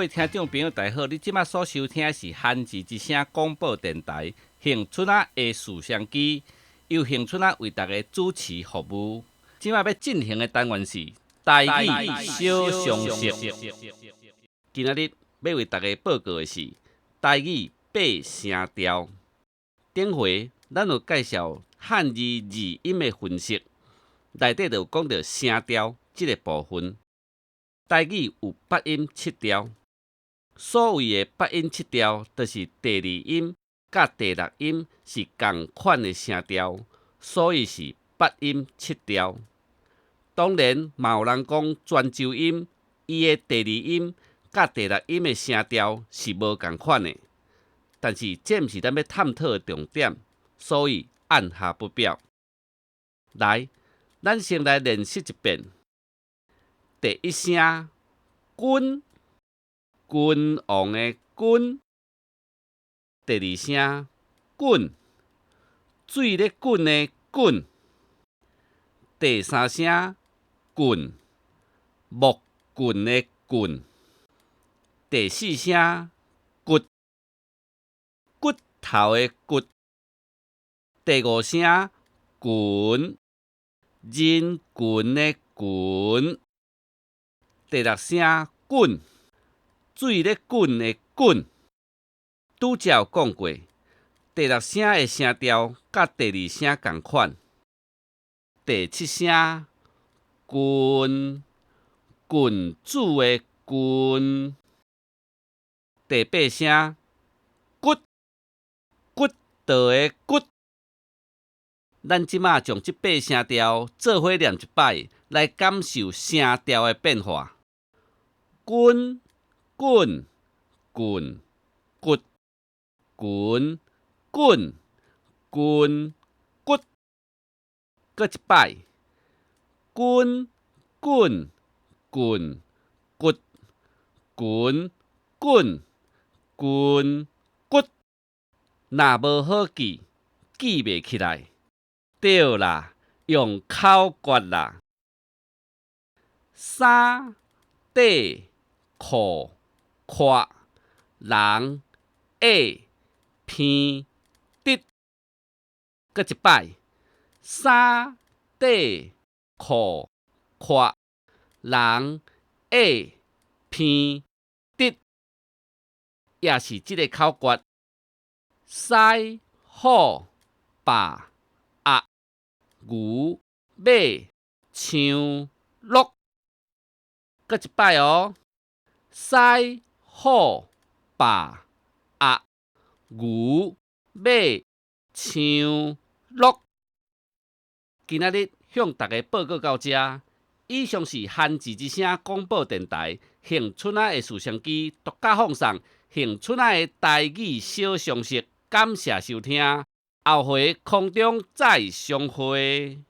位聽眾朋友，大家好！你這馬所收聽的是韓字之聲廣播電臺恆春仔的視相機，由恆春仔為大家主持服務。這馬欲進行的單元是台語小常識。今仔日欲為大家報告的是台語八聲調。頂回咱有介紹漢字字音的分析，內底就有講著聲調這个部分。台語有八音七調，所謂的八音七調，就是第二音佮第六音是仝款的聲調，所以是八音七調。當然，嘛有人講泉州音，伊的第二音佮第六音的聲調是無仝款的，但是這毋是咱欲探討的重點，所以按下不表。來，咱先來練習一遍。第一聲，君，君王的君；第二聲，滾，水咧滾的滾；第三聲，棍，木棍的棍；第四聲，骨，骨頭的骨；第五聲，群，人群的群。第六聲滾，水咧滾的滾。拄才有講過，第六聲的聲調佮第二聲仝款。第七聲君，君子的君。第八聲骨，骨頭的骨。咱這馬將這八聲調做伙念一擺，來感受聲調的變化。君、滾、棍、骨、群、滾、君、骨。閣一擺，君、滾、棍、骨、群、滾、君、骨。若無好記，記袂起來，對啦，用口訣啦。衫、底、褲、闊、人、下、鼻、直。閣一擺，衫、底、褲、闊、人、下、鼻、直，也是這个口訣。師、虎、爸、鴨、牛、馬、象、鹿。閣一擺哦，師、虎、爸、鴨、牛、馬、象、鹿。今仔日向大家報告到這，以上是韓字之聲廣播電臺恆春仔的視相機獨家放送恆春仔的台語小常識，感謝收聽，後回空中再相會。